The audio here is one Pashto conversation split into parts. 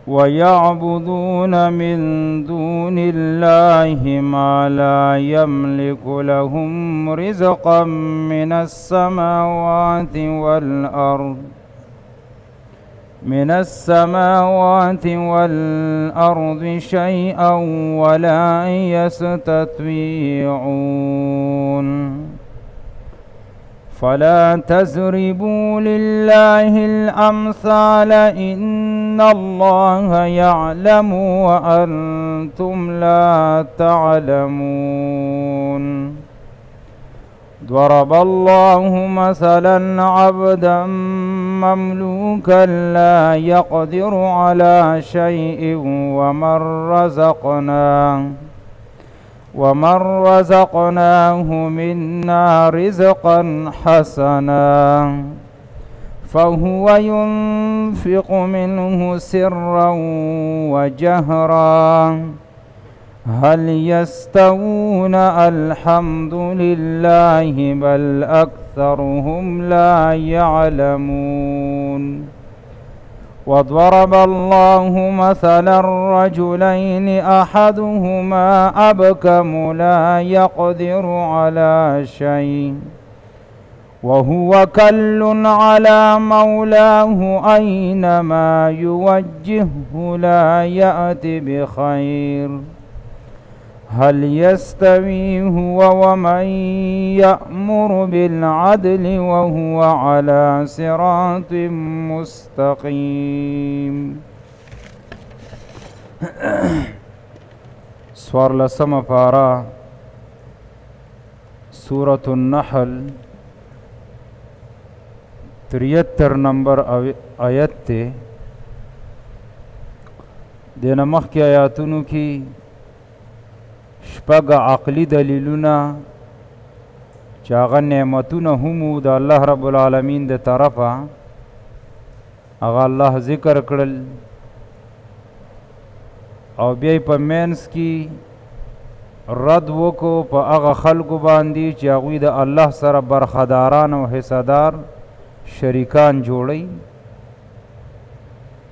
ويعبدون من دون الله ما لا يملك لهم رزقا من السماوات والأرض شيئا ولا يستطيعون. فلا تزربوا لله الأمثال إن الله يعلم وأنتم لا تعلمون. ضرب الله مثلا عبدا مملوكا لا يقدر على شيء ومن رزقناه منا رزقا حسنا فهو ينفق منه سرا وجهرا هل يستوون؟ الحمد لله بل أكثرهم لا يعلمون. وضرب الله مثلا رجلين أحدهما أبكم لا يقدر على شيء وهو كل على مولاه أينما يوجهه لا يأت بخير هل يستوي هو ومن يأمر بالعدل وهو على صراط مستقيم. سوار لسم پارا سورة النحل 73 نمبر آیت تے دین مخ کی آیاتونو کی شپږ عقلي دلیلونه چې هغه نعمتونه هم وو د الله رب العالمین د طرفه هغه الله ذکر کړل، او بیا یې په منځ کې رد وکړو په هغه خلکو باندې چې هغوی د الله سره برخداران او حصهدار شریکان جوړوي،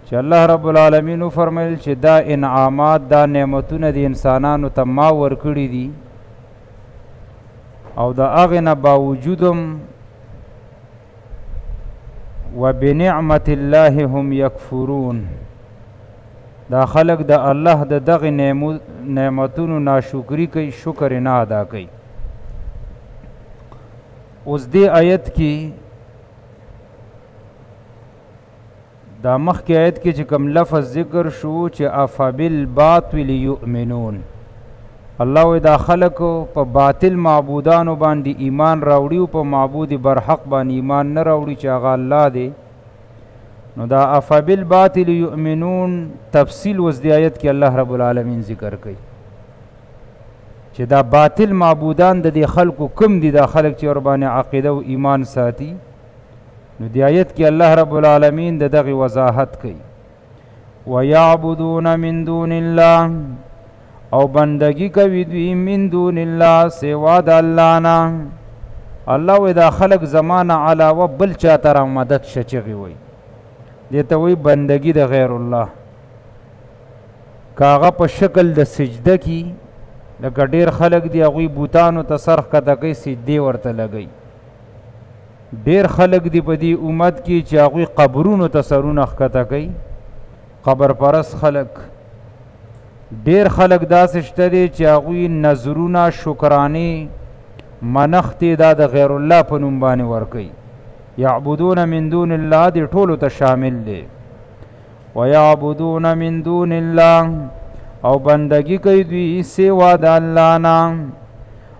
چې الله رب العالمین وفرمایل چې دا انعامات دا نعمتونه د انسانانو ته ما ورکړي دي، او د هغې نه باوجودم وبنعمت الله هم یکفرون، دا خلق د الله د دغې نعمتونو ناشکري کوي، شکر نه ادا کوي. اوس دې آیت کې دا مخکې آیت کې چې کوم لفظ ذکر شو چې افبالباطل یؤمنون، الله وایي دا خلک په باطل معبودانو باندې ایمان راوړي او په معبود برحق باندې ایمان نه راوړي چې هغه الله دی. نو دا افبالباطل یؤمنون تفصیل اوس دې آیت کې الله رب العالمین ذکر کوي چې دا باطل معبودان د دې خلکو کوم دي، دا خلک چې ورباندې عقیده او ایمان ساتي. نو دی آیت کې الله رب العالمین د دغې وضاحت کوي. ویعبدون من دون الله، او بندگی کوي دوی من دون الله سوا د الله نه. الله وایي دا خلک زما نه علاوه بل چا ته را مدد شه چغې وایي، دې ته وایي بندگی د غیر الله. که هغه په شکل د سجده کی، لکه ډېر خلک دي هغوی بوتانو ته سر ښکته کوي سجدې ورته لګوي. ډېر خلک دي په دې امت کې چې هغوی قبرونو ته سرونه ښکته کوي، قبر پرست خلک. ډېر خلک داسې شته دي چې هغوی نظرونه شکرانې منښتې دا د غیر الله په نوم باندې ورکوي. یعبدون من دون الله دې ټولو ته شامل دی. ویعبدون من دون الله، او بندگی کوي دوی سوا د الله نه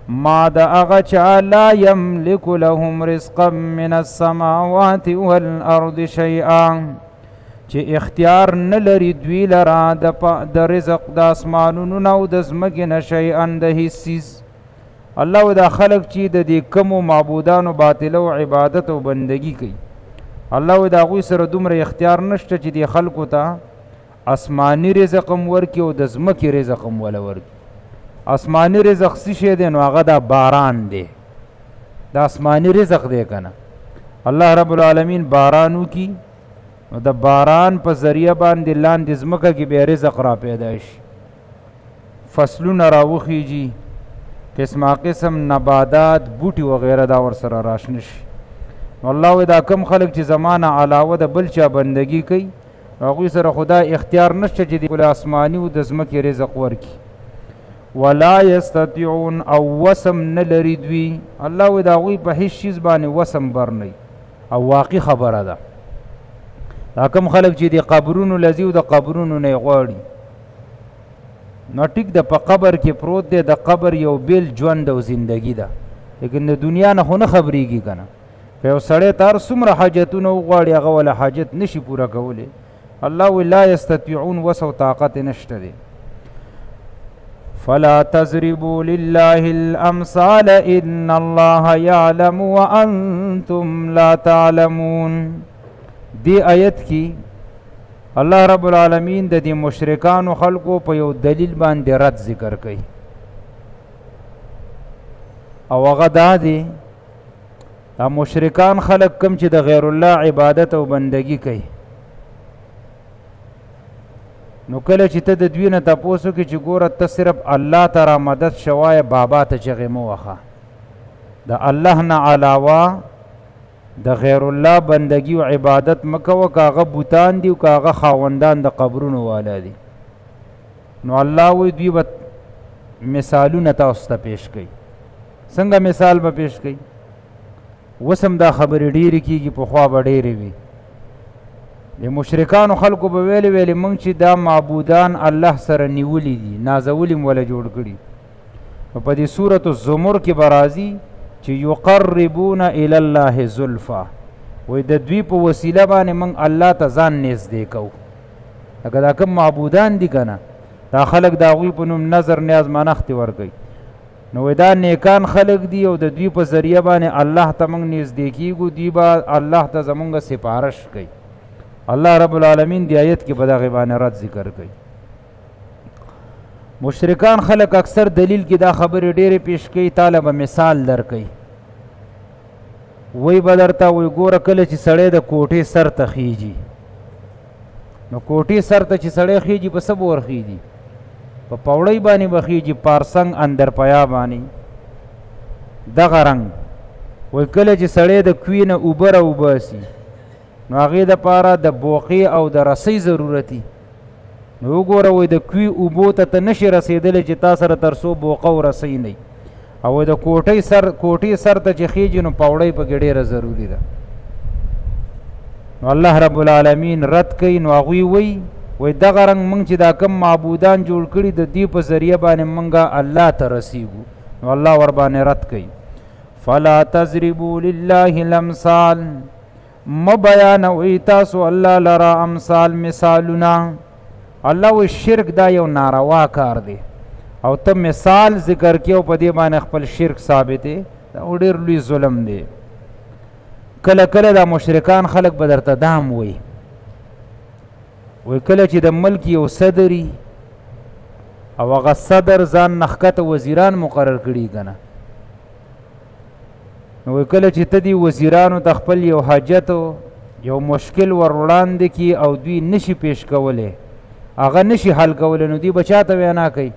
ما د هغه چا لا یملک لهم رزقا من السماوات والارض شیئا، چې اختیار نه لري دوی لره د رزق د اسمانونو نه او د ځمکې نه شیئا د هیڅ څیز. الله دا خلق چې د دې کمو معبودانو باطلو عبادت او بندگی کوي، الله د هغوی سره دومره اختیار نشته چې دې خلکو ته آسماني رزق هم ورکړي او د ځمکې رزق هم وله ورکړي. آسماني رزق څه شی دی؟ نو هغه دا باران دی، دا آسماني رزق دی که نه. الله رب العالمین باران وکړي، نو د باران په ذریعه باندې لاندې ځمکه کې بیا رزق را پیدا شي، فصلونه راوخیږي، قسمه قسم نباتات بوټي وغیره دا ورسره راشنه شي. نو الله وایي دا کم خلک چې زما نه علاوه د بل چا بندګي کوي، هغوی سره خدا اختیار نشته چې د آسماني او د ځمکې رزق ورکړي. ولا یستطیعون، او وسم نه لري دوی. الله وایي د هغوی په هیڅ چیز باندې وسم بر نه، او واقعي خبره ده. دا کم خلک چې د قبرونو لځي او د قبرونو نه یې غواړي، نو ټیک ده په قبر کې پروت دی، د قبر یو بیل ژوند او زندگی ده، لیکن د دنیا نه خو نه خبرېږي که نه. که یو سړی ته هر څومره حاجتونه وغواړي هغه وله حاجت نشي پوره کولی. الله وایي لا یستطیعون، وس او طاقت یې نشته دی. فلا تضربوا لله الامثال ان الله يعلم وانتم لا تعلمون. دی آیت کې الله رب العالمین د دې مشرکانو خلکو په یو دلیل باندې رد ذکر کوي، او هغه دا دی دا مشرکان خلک کم چې د غیر الله عبادت او بندگی کوي، نو کله چې ته د دوی نه تپوس وکړې چې ګوره ته صرف الله ته را مدد شوایه، بابا ته چغې مه وخه، د الله نه علاوه د غیر الله بندگی او عبادت مه کوه، که هغه بوتان دي او که هغه خاوندان د قبرونو والا دي. نو الله وایي دوی به مثالونه تاسو ته پیش کوي. څنګه مثال به پیش کوي؟ اوس هم دا خبرې ډېرې کېږي، پخوا به ډېرې وي. د مشرکانو خلکو به ویلې ویلې موږ چې دا معبودان الله سره نیولي دي، نازولي مو وله جوړ کړي. نو په دې سورة الزمر کې به راځي چې یقربون الی الله زلفا، وایي د دوی په وسیله باندې موږ الله ته ځان نږدې کوو. لکه دا کوم معبودان دي که نه، دا خلک د هغوی په نوم نظر نیاز منښتې ورکوي. نو وایي دا نیکان خلک دي او د دوی په ذریعه باندې الله ته موږ نږدې کیږو، دوی به الله ته زموږ سفارش کوي. الله رب العالمین دی آیت کې په دغې باندې رد ذکر کوي. مشرکان خلک اکثر دلیل کې دا خبرې ډېرې پیش کوي، تاله به مثال درکوي، وایي به درته وایي ګوره کله چې سړی د کوټې سر ته خیږي، نو کوټې سر ته چې سړی خیږي په څه به ورخیږي؟ په پوړۍ باندې به خیږي، پارسنګ اندر پیا باندې. دغه رنګ وایي کله چې سړی د کوی نه اوبه راوباسي، نو هغې دپاره د بوقې او د رسۍ ضرورت وي. نو وګوره وایي د کوی اوبو ته ته نشي رسېدلی چې تا سره تر څو بوقه او رسۍ نه وي، او د کوټې سر ته چې خیږي نو پوړۍ پکې ډېره ضروري ده. نو الله رب العالمین رد کوي. نو هغوی وایي وایي دغه رنګ موږ چې دا کم معبودان جوړ کړي د دې په ذریعه باندې موږ الله ته رسیږو. نو الله ورباندې رد کوي. فلا تضربوا لله الامثال، مه بیانوئ تاسو الله لره امثال، مثالونه. الله وایي شرک دا یو ناروا کار دی، او ته مثال ذکر کې او په دې باندې خپل شرک ثابتې، دا ډېر لوی ظلم دی. کله کله دا مشرکان خلک به درته دام وایي، وایي کله چې د ملک یو صدري او هغه صدر ځان نه ښکته وزیران مقرر کړي که نه، نو وایي کله چې ته دې وزیرانو ته خپل یو حاجت یو مشکل ور وړاندې کړي او دوی نشي پیش کولی، هغه نشي حل کولی، نو دوی به چا ته وینا کوي؟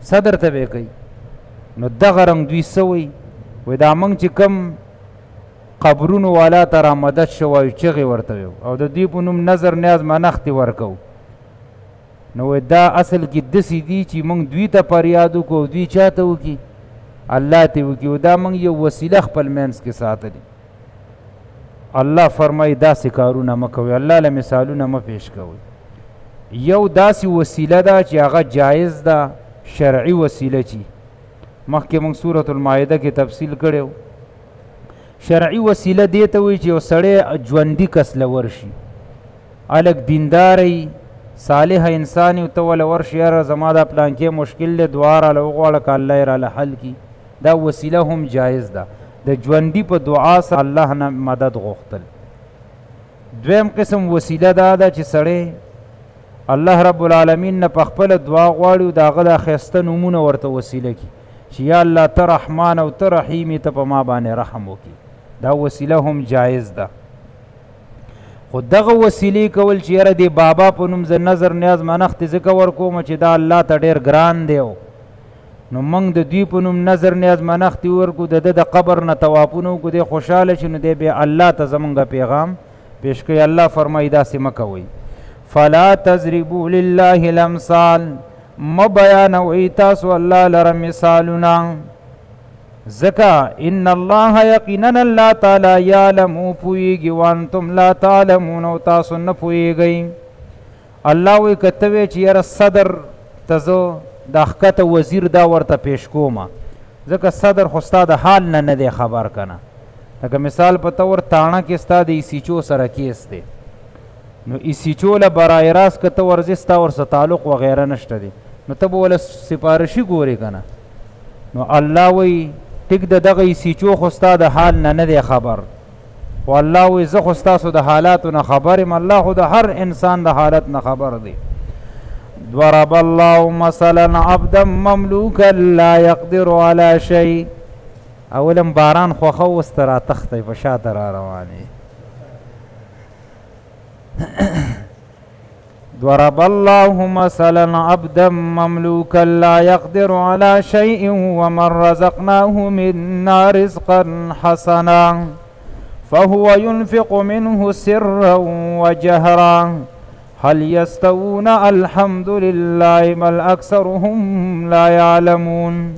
صدر ته به یې کوي. نو دغه رنګ دوی څه وایي؟ وایي دا موږ چې کوم قبرونو والا ته را مدد شوی چغې ورته ویو او د دوی په نوم نظر نیاز منښتې ورکوو، نو وایي دا اصل کې داسې دي چې موږ دوی ته فریاد وکړو او دوی چا ته وکړي؟ الله ته وکړي. او دا موږ یو وسیله خپل منځ کې ساتلې. الله فرمایي داسې کارونه مه کوئ، الله له مثالونه مه پیش کوئ. یو داسې وسیله ده چې هغه جایز ده، شرعي وسیله، چې مخکې موږ سورة المائده کې تفصیل کړی و. شرعي وسیله دې ته وایي چې یو سړی ژوندي کس له ورشي، هلک دیندار وي، صالح انسان یې، ته وله ورشي یاره زما دا پلانکی مشکل دی، دعا راله وغواړه که الله یې راله حل کړي. دا وسیله هم جایز ده، د ژوندي په دعا سره الله نه مدد غوښتل. دویم قسم وسیله دا ده چې سړی الله رب العالمین نه په خپله دعا غواړي او د هغه دا ښایسته نومونه ورته وسیله کړي چې یا الله ته رحمان او ته رحیم یې، ته په ما باندې رحم وکړي. دا وسیله هم جایز ده. خو دغه وسیلې کول چې یاره دې بابا په نوم زه نظر نیاز منښتې ځکه ورکوم چې دا الله ته ډېر ګران دی، نو موږ د دوی په نوم نظر نیاز منښتې ورکو، د ده د قبر نه طوافونه وکړو، دی خوشحاله شي، نو دی بیا الله ته زموږ پیغام پیش کوي. الله فرمایي داسې مه کوئ. فلا تضربوا لله الامثال، مه بیانوئ تاسو الله لره مثالونه، ځکه ان الله یقینا الله تعالی یعلم پوهېږي وانتم لا تعلمون، او تاسو نه پوهېږئ. الله وایي که ته وایې چې یاره صدر ته زه دا ښکته وزیر دا ورته پیش کومه، ځکه صدر خو ستا د حال نه نه دی خبر که نه. لکه مثال په طور تاڼه کې ستا د ای سی چو سره کیس دی، نو ای سی چو له برای راست که ته ورځې ستا ورسره تعلق وغیره نشته دی، نو ته به وله سفارشي ګورې که نه. نو الله وایي ټیک د دغه ای سی چو خو ستا د حال نه نه دی خبر، خو الله وایي زه خو ستاسو د حالاتو نه خبر یم، الله خو د هر انسان د حالت نه خبر دی. ضرب الله مثلا عبدا مملوکا لا يقدر على شيء. اولم باران خوښه اوس ته راتښتی په شاته را روان یې. ضرب الله مثلا عبدا مملوكا لا يقدر على شيء ومن رزقناه منا رزقا حسنا فهو ينفق منه سرا وجهرا هل يستوون الحمد لله بل اکثرهم لا يعلمون.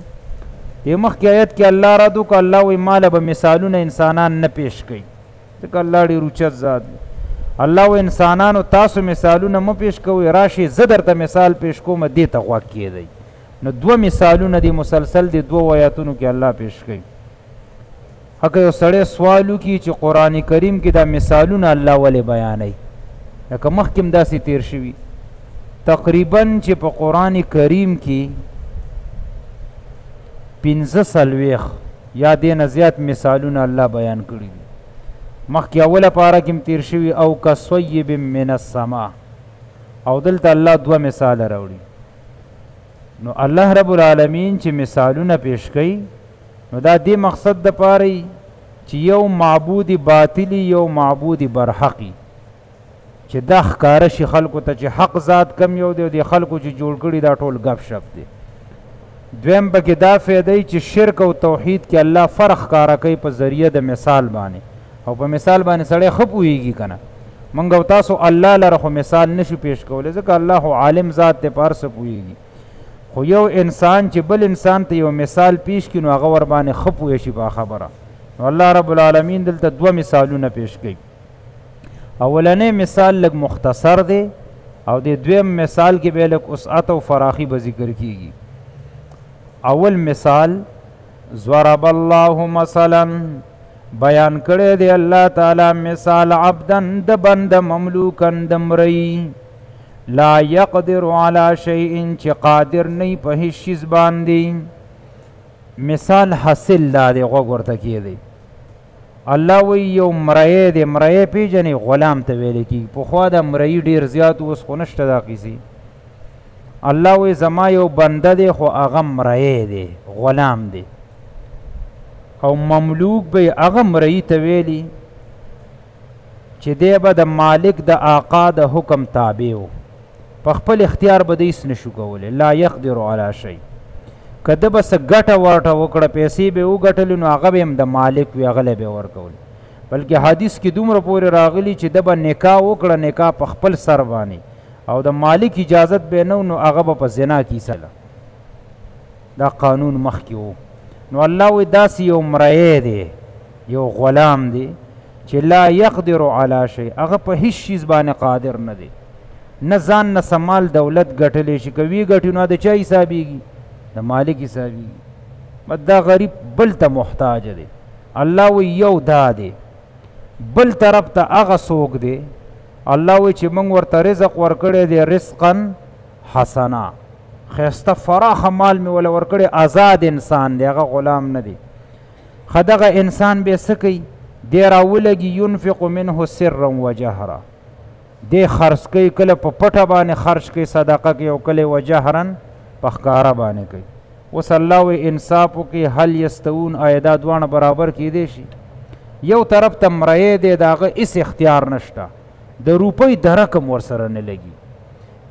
دې مخکې آیت کې الله رد وکړه، الله وایي ماله به مثالونه انسانان نه پیش کوي، ځکه الله ډېر اوچت ذات دی. الله وایي انسانانو تاسو مثالونه مه پیش کوئ، راشئ زه درته مثال پیش کوم، دې ته غوږ کېدئ. نو دوه مثالونه دي مسلسل دي دوو آیاتونو کې الله پیش کوي. هکه یو سړی سوال وکړي چې قرآن کریم کې دا مثالونه الله ولې بیانوي، لکه مخکې هم داسې تیر شوي تقریبا چې په قرآن کریم کې 45 یا دې نه زیات مثالونه الله بیان کړي دي. مخکې اوله پاره کې هم تیر شوي او کصیب من السما، او دلته الله دوه مثاله راوړي. نو الله رب العالمین چې مثالونه پیش کوي نو دا دې مقصد دپاره چې یو معبود باطلی یو معبود برحقي، چې دا ښکاره شي خلکو ته چې حق ذات کم یو دی او دې خلکو چې جوړ کړي دا ټول ګپ شپ دی. دویم پکې دا فایده چې شرک او توحید کې الله فرق ښکاره کوي په ذریعه د مثال باندې، او په مثال باندې سړی ښه پوهېږي که نه. موږ او تاسو الله لره خو مثال نشو پیش کولی، ځکه الله خو عالم ذات دی، په هر څه پوهېږي. خو یو انسان چې بل انسان ته یو مثال پیش کړي نو هغه ورباندې ښه پوه شي په خبره. نو الله رب العالمین دلته دوه مثالونه پیش کوي. اولنی مثال لږ مختصر دی، او د دویم مثال کې به لږ وسعت او فراخي به ذکر کیږي. اول مثال ضرب الله مثلا، بیان کړی دی الله تعالی مثال عبدا د بنده مملوکا د مرئی لا يقدر على شيء چې قادر نه په هیڅ شیز باندې. مثال حاصل دا دی، غوږ ورته کیدی. الله وی یو مرئی دی، مرئی پیژنې غلام ته ویل کیږي، پخوا دا مرئی ډیر زیات، اوس خو نشته دا قیصې. الله وی زما یو بنده دی خو هغه مرئی دی، غلام دی، او مملوک به هغه مرئی ته ویلی چې دی به د مالک د آقا د حکم تابع و، په خپل اختیار به دی هیڅ نشو کولی. لا یقدر علی شی، که ده به څه ګټه ورټه وکړه، پیسې به یې وګټلې نو هغه به هم د مالک وي، هغه له به یې ورکول. بلکې حدیث کې دومره پورې راغلي چې ده به نکاح وکړه، نکاح په خپل سر باندې، او د مالک اجازت به نه و نو هغه به په زنا کې ایسله. دا قانون مخکې و. نو الله وایي داسې یو مرئی دی، یو غلام دی چې لا یقدر علی شی، هغه په هیڅ شیز باندې قادر نه دی، نه ځان نه څه مال دولت ګټلی شي، که ویې ګټي نو د چا حسابېږي؟ د مالک حسابېږي. بس دا غریب بل ته محتاج دی. الله وایي یو دا دی، بل طرف ته هغه څوک دی الله وایي چې موږ ورته رزق ورکړی دی رزقا حسنا، ښایسته فراخه مال مې وله ورکړی، آزاد انسان دی، هغه غلام نه دی. ښه دغه انسان بیا څه کوي؟ دی راولګي ينفق منه سرا وجهرا، دی خرڅ کوي، کله په پټه باندې خرج کوي صدقه کوي، او کله وجهرا په ښکاره باندې کوي. اوس الله وایي انصاف وکړي، هل یستوون، آیا دا دواړه برابر کیدی شي؟ یو طرف ته مرئی دی، د هغه هیڅ اختیار نشته، د روپۍ درک هم ورسره نه لګي.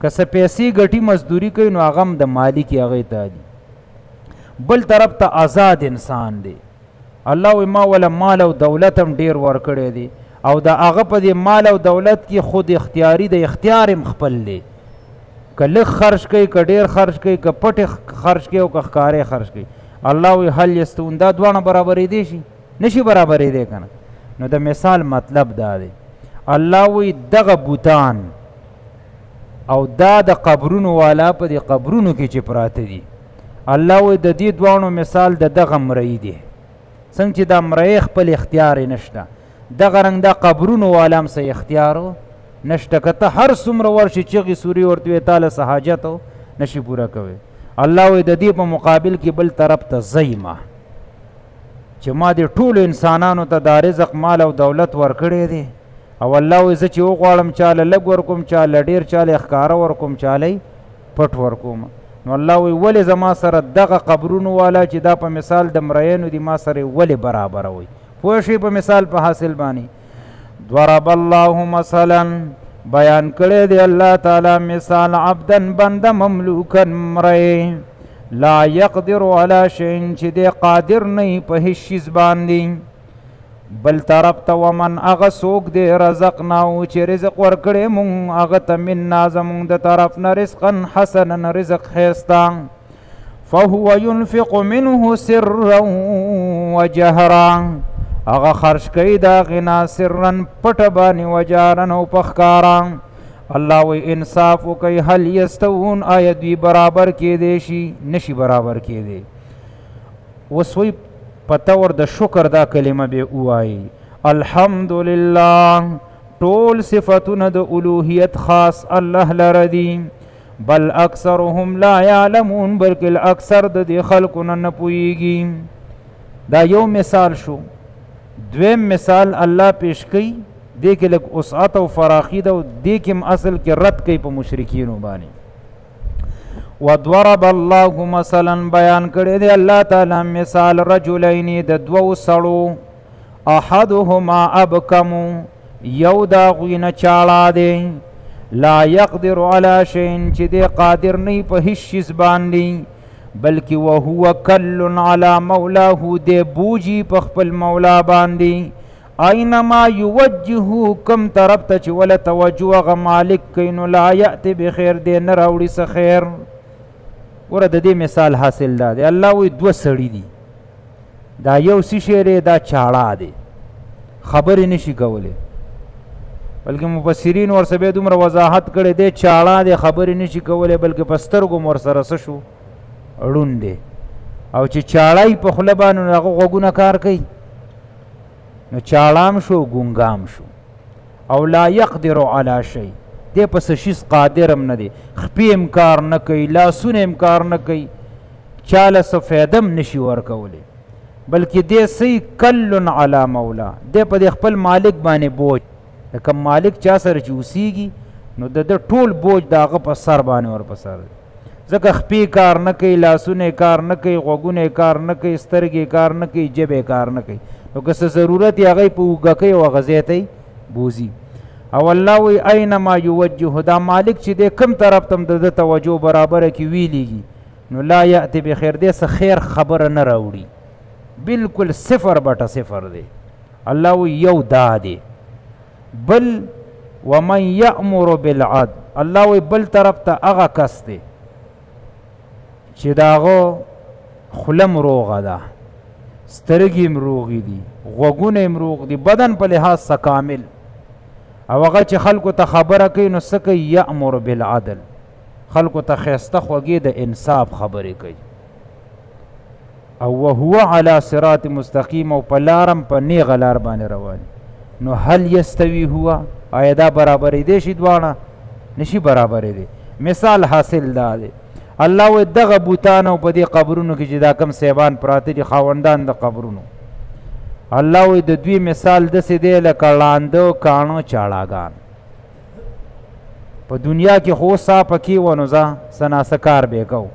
که څه پیسې ګټي مزدوري کوي نو هغه هم د مالک هغې ته دي. بل طرف ته آزاد انسان دی، الله وایي ما وله مال او دولت هم ډېر ورکړی دی، او د هغه په دې مال او دولت کې خود اختیاري د اختیار هم خپل دی، که لږ خرج کوي که ډېر خرج کوي، که پټې خرج کوي او که ښکارې خرج کوي. الله وایي هل یستوون، دا دواړه برابرېدی شي؟ نشي برابرېدی که نه. نو د مثال مطلب دا دی، الله وایي دغه بوتان او دا د قبرونو والا په دې قبرونو کې چې پراته دي، الله وایي د دې دواړو مثال د دغه مرئی دی. څنګه چې دا مرئی خپل اختیار یې نشته، دغه رنګ دا قبرونو والا هم څه اختیار نشته. که ته هر څومره ورشي چغې سوري ورته وایې تا له څه حاجت نشي پوره کوی. الله وایي د دې په مقابل کې بل طرف ته ځئ ما چې ما دې ټولو انسانانو ته دا رزق مال او دولت ورکړی دی، او الله وایي زه چې وغواړم چاله لږ ورکوم، چاله ډېر، چاله ښکاره ورکوم، چاله پټ ورکوم. نو الله وایي ولې زما سره دغه قبرونو والا چې دا په مثال د مریانو دي ما سره ولې برابروئ؟ پوه شئ په مثال په حاصل باندې. ضرب الله مثلا، بیان کړی دی الله تعالی مثال عبدا بنده مملوکا مری لا یقدر علی شیء، چې دی قادر نه په هیڅ شیز باندې. بل طرف ته ومن هغه څوک دی رزقناه چې رزق ورکړی مونږ هغه ته منا زمونږ د طرف نه رزقا حسنا رزق ښایسته، فهو ينفق منه سرا وجهرا، هغه خرج کوي د هغې نه سرا پټه باندې وجهرا او په ښکاره. الله وایي انصاف وکړئ، هل یستوون، آیا دوی برابر کیدی شي؟ نشي برابر کیدی. اوس وایي په طور د شکر دا کلمه به ووایي، الحمدلله، ټول صفتونه د الوهیت خاص الله لره دي، بل اکثرهم لا یعلمون، بلکې اکثر د دې خلکو نه نه پوهیږي. دا یو مثال شو. دویم مثال الله پیش کوي، دې کې لږ وسعت او فراخي ده، او دې کې هم اصل کې رد کوي په مشرکینو باندې. وضرب الله مثلا، بیان کړی دی الله تعالی مثال رجلین د دوو سړو، احدهما ابکم، یو د هغوی نه چاړه دی، لا یقدر علی شیء، چې دی قادر نه په هیڅ شیز باندې، بلکې وهو کل علی مولاه، دی بوجي په خپل مولا باندې، اینما یوجهو، کم طرف ته چې وله توجه هغه مالک کوي نو لا یأتي بخیر، دی نه راوړي څه خیر. ګوره د دې مثال حاصل دا دی، الله وایي دوه سړي دي، دا یو څه شی دی، دا چاړه دی، خبرې نشي کولی، بلکې مفسرین ورسره بیا دومره وضاحت کړی دی، چاړه دی، خبرې نشي کولی، بلکې په سترګو هم ورسره څه شو، ړوند دی، او چې چاړه یې په خوله باندې نو هغه غوږونه کار کوي، نو چاړام شو ګونګام شو. او لا یقدر علی شی، دی په څه شیز قادر هم نه دی، خپې هم کار نه کوي، لاسونه هم کار نه کوي، چاله څه فایده هم نشي ورکولی، بلکې دی سی کل علی مولا، دی په دې خپل مالک باندې بوج، د کوم مالک چا سره چې اوسیږي نو د ده ټول بوج د هغه په سر باندې ور په سر دی، ځکه خپې کار نه کوي، لاسونه یې کار نه کوي، غوږونه یې کار نه کوي، سترګې یې کار نه کوي، ژبه یې کار نه کوي، نو که څه ضرورت یې هغه یې په اوږه کوي او هغه ځای ته یې بوځي. او الله وایي اینما یوجه، دا مالک چې دی کوم طرف ته هم د ده توجه برابره کړي ویلېږي، نو لا یأتي بخیر، دی څه خیر خبره نه راوړي، بالکل صفر بټه صفر دی. الله وایي یو دا دی. بل ومن یأمر بالعدل، الله وایي بل طرف ته هغه کس دی چې د هغه خوله هم روغه ده، سترګې هم روغې دي، غوږونه هم روغ دي، بدن په لحاظ څه کامل، او هغه چې خلکو ته خبره کوي نو څه کوي؟ یأمر بالعدل، خلکو ته ښایسته خوږې د انصاف خبرې کوي، او وهو علی صراط مستقیم، او په لار هم په نیغه لار باندې روان. نو هل یستوي هو، آیا دا برابرېدی شي؟ دواړه نشي برابرېدی. مثال حاصل دا دی، الله وایي دغه بوتان او په دې قبرونو کې چې دا کم صاحبان پراته دي، خاوندان د قبرونو، الله وایي د دوی مثال داسې دی لکه ړانده کاڼه چاړاګان. په دنیا کې خو سا پکې وه نو ځه څه ناڅه کار به یې کو،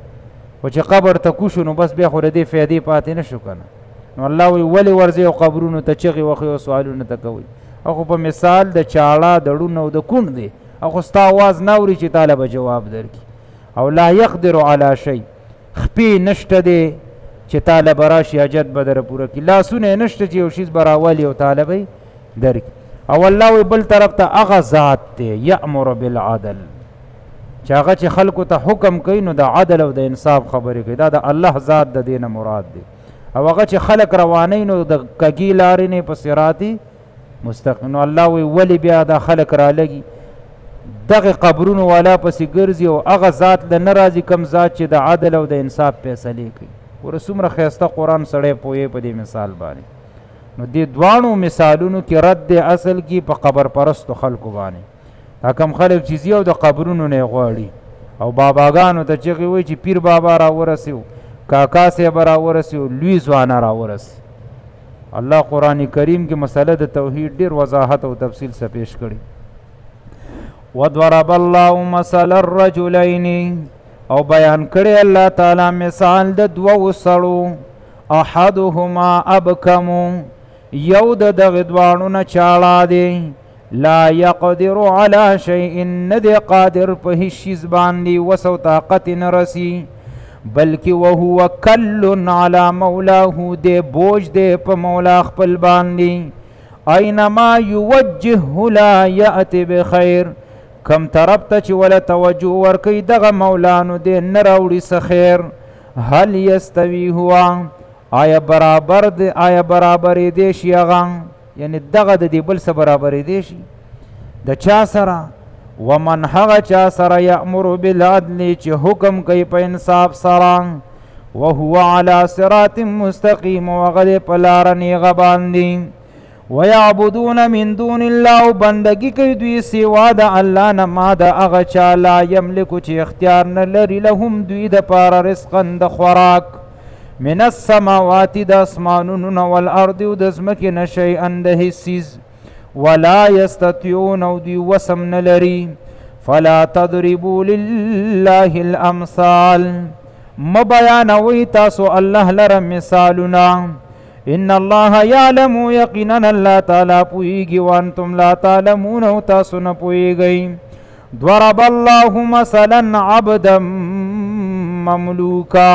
خو چې قبر ته کوشو نو بس بیا خو د دې فایدې پاتې نه شو که نه. نو الله وایي ولې ورځئ او قبرونو ته چغې وخئ او سوالونه ته کوئ؟ هغه په مثال د چاړه د ړون او د کون دی، هغه ستا اواز نه اوري چې تا له به جواب درکړي. او لا یقدر علی شی، خپې نشته دی چې تا له به راشي حاجت به در پوره کړي، لاسونه یې نشته چې یو شیز به راولي او تا له به یې درکړي. او الله وایي بل طرف ته هغه ذات دی یأمر بالعدل، چې هغه چې خلکو ته حکم کوي نو د عدل او د انصاف خبرې کوي، دا د الله ذات د دې نه مراد دی. او هغه چې خلک روانوي نو د کږې لارې نه په صراط مستقیم. نو الله وایي ولې بیا دا خلک رالږي دغه قبرونو والا پسې ګرځي او هغه ذات له نه راځي کوم ذات چې د عدل او د انصاف فیصلې کوي. ګوره څومره ښایسته قرآن سړی پوهې په دې مثال باندې. نو دې دواړو مثالونو کې رد دی اصل کې په قبر پرستو خلکو باندې. دا کم خلک چې ځي او د قبرونو نه یې غواړي او باباګانو ته چغې وایي چې پیر بابا راورسېو، کاکا صاحب راورسېو، لوی ځوانه راورسي. الله قرآن کریم کې مسله د توحید ډېر وضاحت او تفصیل سره پیش کړي. وضرب الله مثلا الرجلین، او بیان کړی الله تعالی مثال د دوو سړو، احدهما ابکم، یو د دغه دواړو نه چاړه دی، لا یقدر علی شیء، نه دی قادر په هیڅ شیز باندې، وس او طاقت نه رسی، بلکې وهو کل علی مولاه، دی بوج دی په مولا خپل باندې، اینما یوجهه لا یأتی بخیر، کم طرف ته چې وله توجه ورکوي دغه مولا نو دی نه راوړي څه خیر. هل یستوي هو، آیا برابر دی، آیا برابرېدی شي هغه، یعنې دغه د دې بل څه برابرېدی شي د چا سره؟ ومن هغه چا سره یأمر بالعدل، چې حکم کوي په انصاف سره، وهو علی صراط مستقیم، او هغه دی په لاره نیغه باندې. ویعبدون من دون الله، او بندګي کوي دوی سوا د الله نه ما د هغه چا لا یملکو، چې اختیار نه لري لهم دوی دپاره رزقا د خوراک، من السماوات د اسمانونو نه، والارض او د ځمکې نه، شیئا د هیڅ څیز، ولا یستطیعون، او دوی وسم نه لري. فلا تضربوا لله الامثال، مه بیانوئ تاسو الله لره مثالونه. ان الله یعلم، یقینا الله تعالی پوهیږي، وانتم لا تعلمون، او تاسو نه پوهیږئ. ضرب الله مثلا عبدا مملوکا،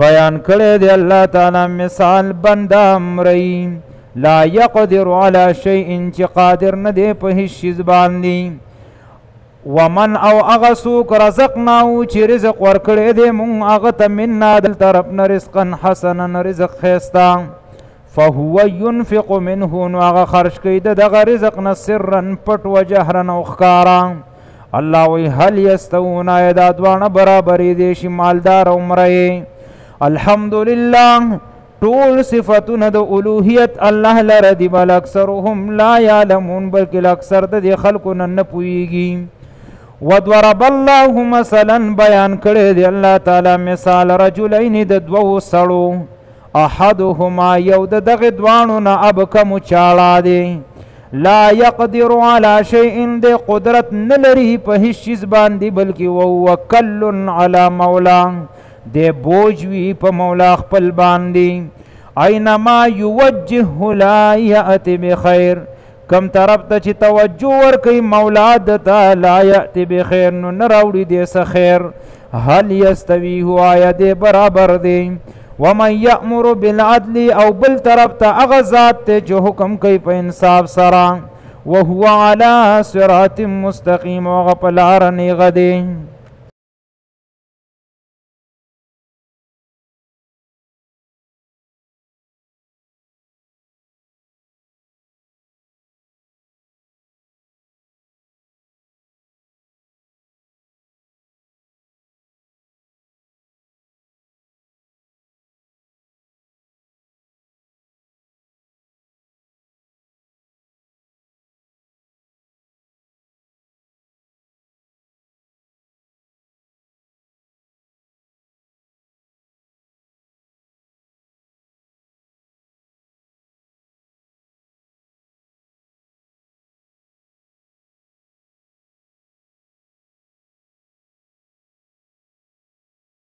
بیان کړی دی الله تعالی مثال بنده امرئ، لا یقدر علی شیء، چې قادر نه دی په هیڅ شیز باندې. ومن او هغه څوک رزقناه، چې رزق ورکړی دی مونږ هغه ته، منا د طرف نه، رزقا حسنا، رزق ښایسته، فهو ينفق منه، نو هغه خرج کوي د دغه رزق نه، سرا پټ و جهرا او ښکاره. الله وایي هل یستوون، آیا دا دواړه برابرېدی شي مالدار او مرئ؟ الحمدلله، ټول صفتونه د الوهیت الله لره دي، بل اکثرهم لا یعلمون، بلکې اکثر د دې خلکو نه نه پوهیږي. وضرب الله مثلا، بیان کړی دی الله تعالی مثال رجلین د دوو سړو، احدهما، یو د دغه دواړو نه ابکم چاړه دی، لا یقدر علی شیء، د قدرت نه لري په هیڅ شیز باندې، بلکې وهو کل علی مولا، دی بوج وي په مولا خپل باندې. اینما یوجهه لا یأتی بخیر، کم طرف ته چې توجه ورکوي مولا ده ته، لا یأتی بخیر، نو نه راوړي دی څه خیر. هل یستوي هو، آیا دی برابر دی؟ ومن یأمر بالعدل، او بل طرف ته هغه ذات دی چې حکم کوي په انصاف سره، وهو علی صراط مستقیم، او هغه په لاره نیغه دی.